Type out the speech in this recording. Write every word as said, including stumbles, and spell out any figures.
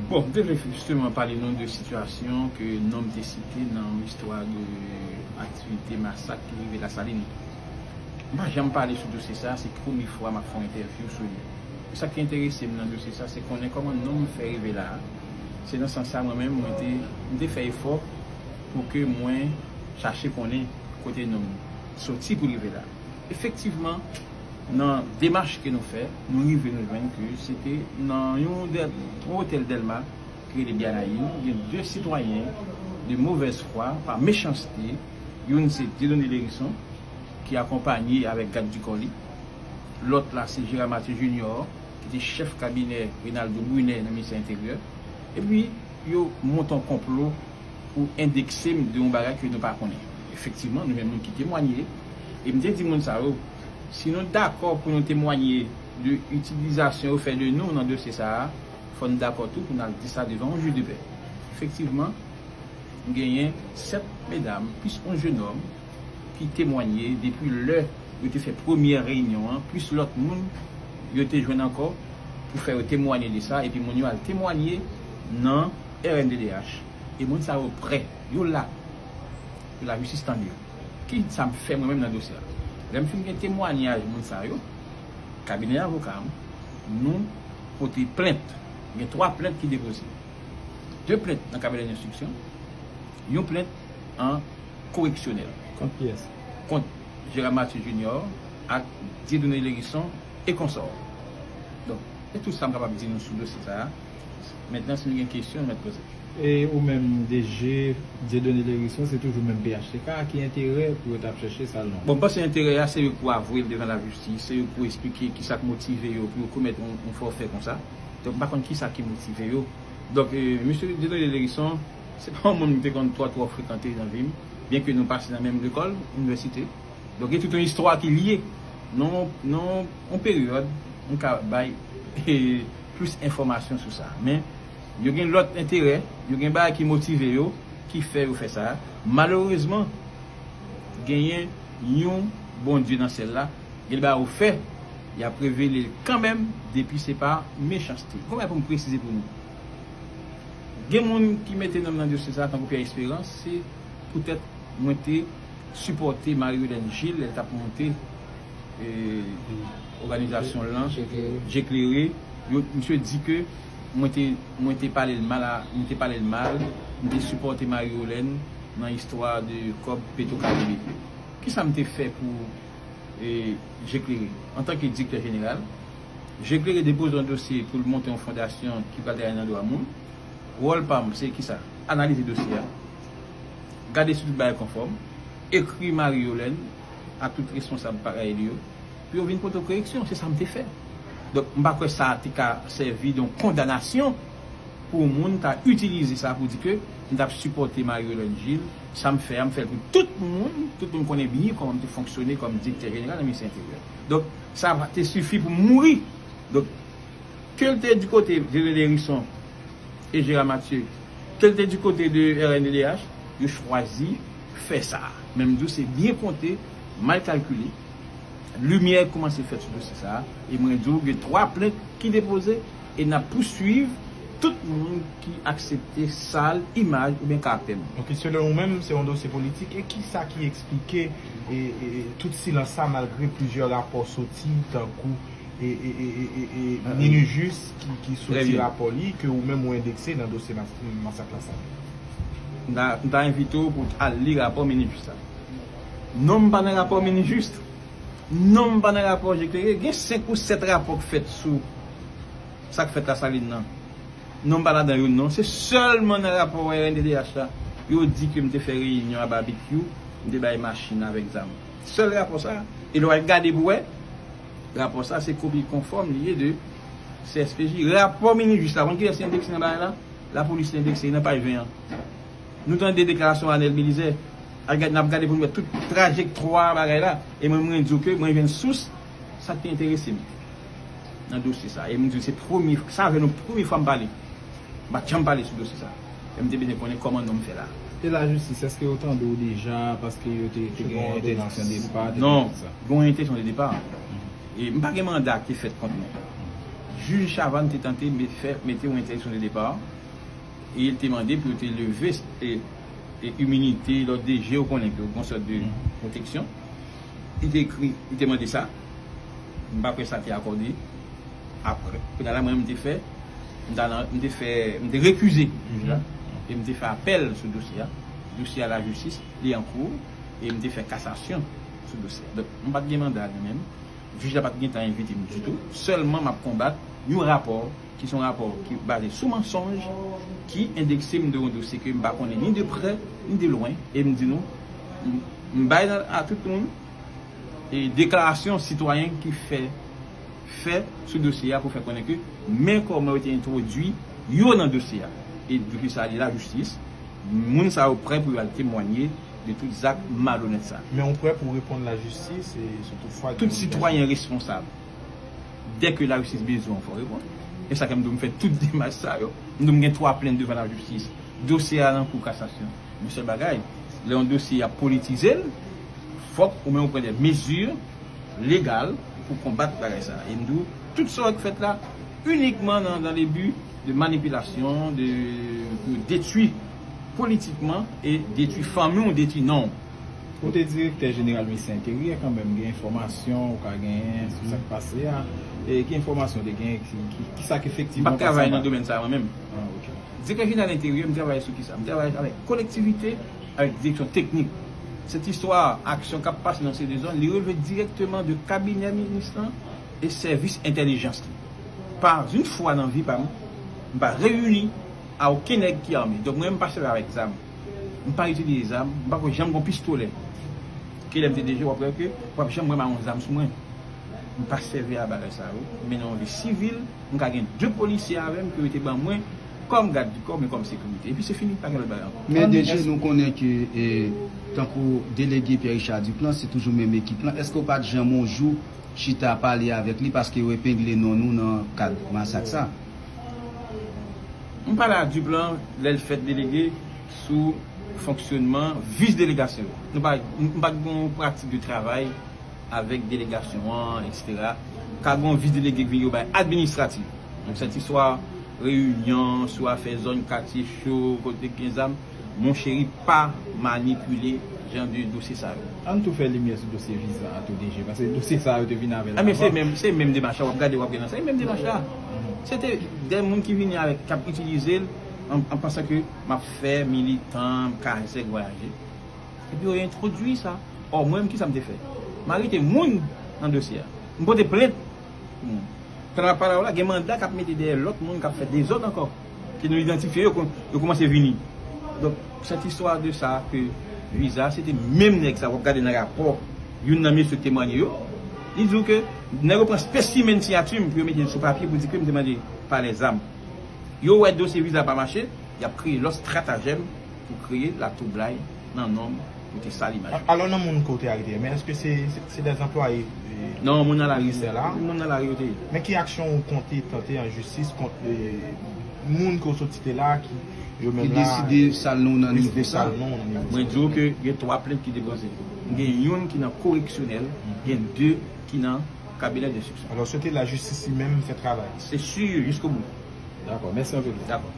Bon, m te vle jisteman pale nou de sitiyasyon ke nonm te site nan istwa de aktivite masak ki rive Lasalin. M pa janm pale sou dosye sa, se premye fwa m ap fè yon entèvyou sou li. Sa ki enterese m nan dosye sa, se konnen kòman nonm fè rive la a. Se nan sans sa, mwen menm, mwen te, m te fè efò pou ke mwen chache konnen kote nonm soti pou rive la. Efektivman, nan demach ke nou fè, nou rive nou jwenn ke se te nan yon dè, yon otèl Dèlma ki rele Byanayin, gen de sitwayen de movèz fwa, pa mechanste, youn se Dieudonné Lherisson, ki akonpanye avèk gad di kò li, lòt la se Gérard Mathieu Junior, ki te chèf kabinè Renaldo Brunet nan ministè enteryè, epi yo monte yon konplo pou endekse m de yon bagay ke nou pa konnen. Efektivman, nou jwenn moun ki temwanye, e m te di moun sa yo, si nou dakò pou nou temwanye de itilizasyon yo fè de nou nan dosye sa a, fò n dakò tou pou n al di sa devan yon jij de pè. Efektivman, m genyen sèt medam, plis yon jenòm, ki temwanye depi lè yo te fè premyè reyinyon an, plis lòt moun yo te jwenn ankò pou fè yo temwanye de sa, epi moun yo al temwanye nan R N D D H. E moun sa yo prè, yo la pou lajistis tande yo. Ki sa m fè mwen menm nan dosye a? Lè m fin gen temwanyaj moun sa yo, kabinè avoka m, nou pote plent. Gen twa plent ki depoze. De plent nan kabinè denstriksyon, yon plent an koreksyonèl. Kont kiyès? Kont Gérard Mathieu Junior ak Dieudonné Lherisson e konsò. Donk, se tout sa m kapab di nou sou dosye sa a. Mentnan, si nou gen kesyon, nou mèt poze. E ou menm, D G, Dieudonné Lherisson, se toujou menm P H T K a? Ki enterè pou yo t ap chèche sa l non? Bon, m panse enterè a, se yo k pou avwe l devan lajistis, se yo k pou eksplike kisa k motive yo pou yo komèt yon, yon fòfè konsa. Donk, m pa konn kisa ki motive yo. Donk, e, mesye Dieudonné Lherisson, se pa yon moun m te konn twò, twò frekante nan vi m, byenke nou pase nan menm lekòl, inivèsite. Donk, gen tout yon istwa ki lye. Nan, nan yon peryòd, m ka bay, e, plis enfòmasyon sou sa. Men, yo gen lòt enterè, yo gen bagay ki motive yo, ki fè yo fè sa. Malerezman, genyen yon Bondye nan syèl la, gen bagay ou fè, y ap revele l kanmenm, depi se pa mechanste. Gon bagay pou m presize pou nou. Gen moun ki mete non m nan dosye sa, tankou Pierre Espérance, se poutèt mwen te sipòte Marie Helène Gilles, lè l t ap monte, e, òganizasyon l lan, Je klere. Je klere. Yo, misye di ke mwen te, mwen te pale l mal, a, mwen te pale l mal, mwen te sipòte Marie Helène nan istwa de kòb Petro Caribe. Kisa m te fè pou, e, Je klere? Antanke direktè jeneral, Je klere depoze yon dosye pou l monte yon fondasyon ki pral travay nan dwa moun. Wòl pa m, se kisa? Analize dosye a, gade si tout bagay konfòm, ekri Marie Helène ak tout responsab parèy li yo, pou yo vin pote koreksyon. Se sa m te fè. Donk, m pa kwè sa te ka sèvi de yon kondanasyon pou yon moun ta itilize sa pou di ke m t ap sipòte Marie Helène Gilles. Sa m fè a, m fè l pou tout moun, tout moun konnen byen kòman m te fonksyone kòm direktè jeneral nan ministè enteryè. Donk, sa te sifi pou m mouri. Donk, ke l te di kote Dieudonné Lherisson e Gérard Mathieu, ke l te di kote de R N D D H, yo chwazi fè sa. Men m di w, se byen konte, mal kalkile. Limyè kòmanse fèt sou dosye sa a, e mwen di w, gen twa plent ki depoze, e n ap pouswiv tout moun ki aksepte sal imaj oubyen karaktè moun. Donk, selon ou menm, se yon dosye politik, e kisa ki eksplike, e, e, e, tout silans sa, malgre plizyè rapò soti, tankou e, e, e, e, e, e, Minijis ki, ki soti rapò li, ke ou menm ou endekse nan dosye mas-, masak Lasalin. M ta, m ta envite w pou w al li rapò Minijis la. Non m pa nan rapò Minijis. Non m pa nan rapò Je klere. Gen senk ou sèt rapò k fèt sou sa k fèt Lasalin nan. Non m pa ladan yo non. Se sèlman nan rapò R N D D H la, yo di ke m te fè reyinyon a babikyou, m te bay machin avèk zam. Sèl rapò sa, e lè w al gade pou wè, rapò sa se kopi konfòm li ye de C S P J. Rapò Minijis la, konn kilès ki endekse nan bagay la? Lapolis ki endekse nan paj ven an. Nou tande deklarasyon Anèl Belizè. Al gad, n ap gade pou n wè tout trajektwa bagay la. E mwen, mwen di w ke mwen jwenn sous, sa k te enterese m nan dosye sa. E m di w se premye, sa fè nou premye fwa m pale. M pa t janm pale sou dosye sa. E m te bezwen konnen kòman non m fè la. E lajistis, èske yo tande w deja paske yo te, te gen entèdiksyon depa, te gen tout sa? Non, gen yon entèdiksyon de depa. E m pa gen manda ki fèt kont mwen. Jij Chavannes te tante me- fè mete yon entèdiksyon de depa, e l te mande pou yo te leve e, e iminite lòt D G, ou konnen ke yon sòt de pwoteksyon. Li te ekri, li te mande sa. M pa kwè sa te akòde. Apre, kounye a la, mwen, m te fè, m ta nan- m te fè, m te rekize jij la, e m te fè apèl sou dosye a. Dosye a lajistis, li an kou, e m te fè kasasyon sou dosye a. Donk, m pa t gen manda li menm. Jij la pa t gen tan envite m ditou. Sèlman, m ap konbat yon rapò ki se yon rapò ki baze sou mansonj, ki endekse m de yon dosye ke m pa konnen ni de prè, ni de lwen, e m di nou, m, m bay nan- a tout moun, e deklarasyon sitwayen ki fè, fè sou dosye a pou fè konnen ke men kòman yo te entwodui yo nan dosye a. E depi sa, li lajistis, moun sa yo prè pou yo al temwanye de tout zak malonèt sa. Men ou prè pou reponn lajistis, e si toutfwa gen yon sitwayen responsab, dèke lajistis bezwen w, fò reponn. E sa ke m di w, m fè tout demach sa yo. M di w, m gen twa plent devan lajistis. Dosye a nan kou kasasyon. Men sèl bagay, lè yon dosye y ap politize l, fòk ou menm ou pran de mezi legal pou konbat bagay sa. E m di w, tout sa k fèt la, inikman nan, dans le but de manipulation, de, pou detwi politikman e detwi fanmi w, detwi non w. Ou te direktè jeneral Ministè Enteryè kanmenm, gen enfòmasyon ou ka genyen sou sa k pase a? E ki enfòmasyon ou te genyen? Ki, ki, ki sa k efektivman pase anba? M p ap travay nan domèn sa a mwen menm. Ah, ok. Direktè jeneral Enteryè, m travay sou ki sa? M travay avèk kolektivite, avèk direksyon teknik. Sèt istwa aksyon k ap pase nan seri de zòn, li releve dirèkteman de kabinè minis lan e sèvis entèlijans li. Pa yon fwa nan vi pa m, m pa reyini a okenn nèg ki ame. Donk, mwen, m pa sèvi avèk zam. M pa itilize zam. M pa ko janm gon pistolè. Ke lè m te D G, w ap wè ke w ap janm wè m a yon zam sou mwen. M pa sèvi a bagay sa yo. Men nan yon vi sivil, m ka gen de polisye avè m ke yo te ban mwen kòm gad di kò, men kòm sekirite. Epi se fini, pa gen lòt bagay ankò. Men D G, nou konnen ke, e, tankou delege Pierre Richard Duplan, se toujou menm ekip lan. Èske w pa t janm yon jou chita pale avèk li paske yo epengle non nou nan kad masak sa? M pale a Duplan lè l fèt delege sou fonksyonman vis delegasyon yo. Nou pa, m pa t gen yon pratik de travay avèk delegasyon an, etsetera. Ka gen yon vis delege k vin yo bay administratif. Donk, sèt istwa reyinyon, sou afè zòn katye cho, kote k gen zam, moncheri, pa manipile jan de dosye sa yo. Ann tou fè limyè sou dosye viza a tou, D G, paske dosye sa yo te vin avè l avan. A, men se menm, se menm demach la, w ap gade, w ap gen nan sa, se menm demach la. Se te de moun ki vini avèk, k ap itilize l, an, an pansan ke m ap fè militan, m ka fè vwayaje. Epi yo entwodui sa. Ò, mwen menm, kisa m te fè? M arete moun nan dosye a. M pote plent pou moun. Pandan m ap pale avè w la, gen manda k ap mete dèyè lòt moun k ap fè dezòd ankò. Ke nou idantifye yo, kon- yo kòmanse vini. Donk, sèt istwa de sa ke viza, se te menm nèg sa, w ap gade nan rapò, youn nan mesye k temwanye yo, li di w ke nèg yo pran espesimen siyati m pou yo mete l sou papye pou di ke m te mande pa lèzam. Yo wè dosye viza pa mache, y ap kreye lòt estratajèm pou kreye latwoublay nan non m, pou te sal imaj yo. Alò, nan moun ke w te arete, men èske se, se, se dè anplwaye, e, ministè la? Non, moun nan lari. Moun nan lari yo te ye. Men ki aksyon ou konte tante an jistis kont, e, moun ke w sot site la, ki, yo menm la, deside sal non w nan nivo sa? Mwen di w ke gen twa plent ki depoze. Gen youn ki nan koreksyonèl, gen de ki nan kabinè denstriksyon. Alò, swete lajistis li menm fè travay. Se si, jiskobou. Dakò, mèsi anpil. Dakò.